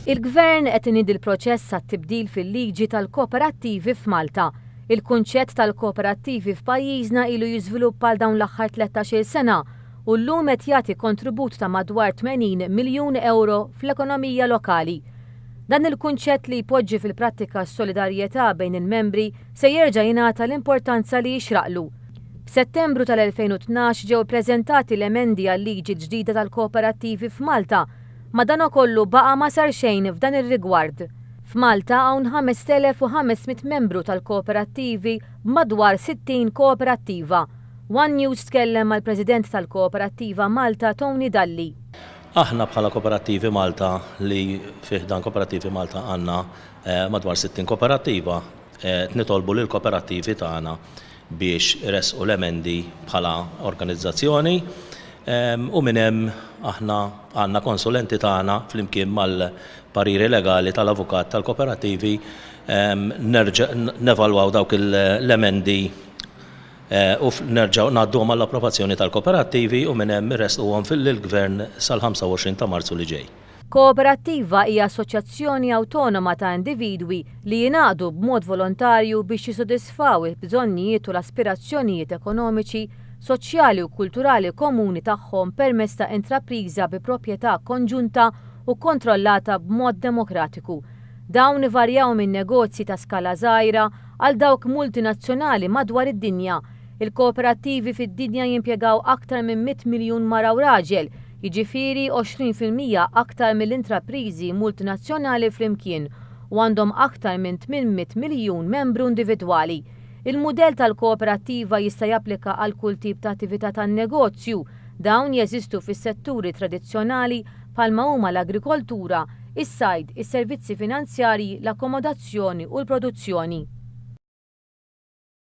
Il-Gvern qed iniedi l-proċess għat-tibdil fil-liġi tal-kooperattivi f'Malta. Il-kunċett tal-kooperattivi f'pajjiżna ilu jiżviluppa għal dawn l-aħħar 13-il sena u llum qed jagħti kontribut ta' madwar 80 miljun ewro fl-ekonomija lokali. Dan il-kunċett li jpoġġi fil-prattika s-solidarjetà bejn il-membri se jerġa' jingħata l-importanza li jixraqlu. F'Settembru tal-2012 ġew ippreżentati l-emendi għal-liġi l-ġdida tal-kooperattivi f'Malta. Madanakollu baqa' ma sar xejn f'dan ir-rigward. F'Malta hawn 5,500 membru tal-kooperattivi b'madwar 60 kooperattiva. One News tkellem mal-President tal-Kooperattiva Malta Tony Dalli. Aħna bħala Kooperattivi Malta li fi ħdan Kooperattivi Malta għandna madwar 60 kooperattiva, qed nitolbu lill-kooperattivi tagħna biex iressqu l-emendi bħala organizzazzjoni u minn hemm aħna għandna konsulenti tagħna flimkien mal-pariri legali tal-avukat tal-kooperattivi nerġa' nevalwaw dawk l-emendi u nerġgħu ngħadduhom għall-approvazzjoni tal-kooperattivi u minn hemm iressquhom lill-Gvern sal-25 ta' Marzu li ġej. Kooperattiva hija assoċjazzjoni awtonoma ta' individwi li jingħaqdu b'mod volontarju biex jissodisfaw il-bżonnijiet u l-aspirazzjonijiet ekonomiċi, soċjali u kulturali komuni tagħhom permezz ta' intrapriża bi proprjetà konġunta u kkontrollata b'mod demokratiku. Dawn ivarjaw minn negozji ta' skala żgħira għal dawk multinazzjonali madwar id-dinja. Il-kooperattivi fid-dinja jimpjegaw aktar minn 100 miljun mara u raġel, jiġifieri 20% aktar mill-intrapriżi multinazzjonali flimkien, u għandhom aktar minn 800 miljun membru individwali. Il-mudell tal-kooperattiva jista' japplika għal kull tip ta' attività tan-negozju. Dawn jeżistu fis-setturi tradizzjonali bħalma huma l-agrikoltura, is-sajd, is-servizzi finanzjarji, l-akkomodazzjoni u l-produzzjoni.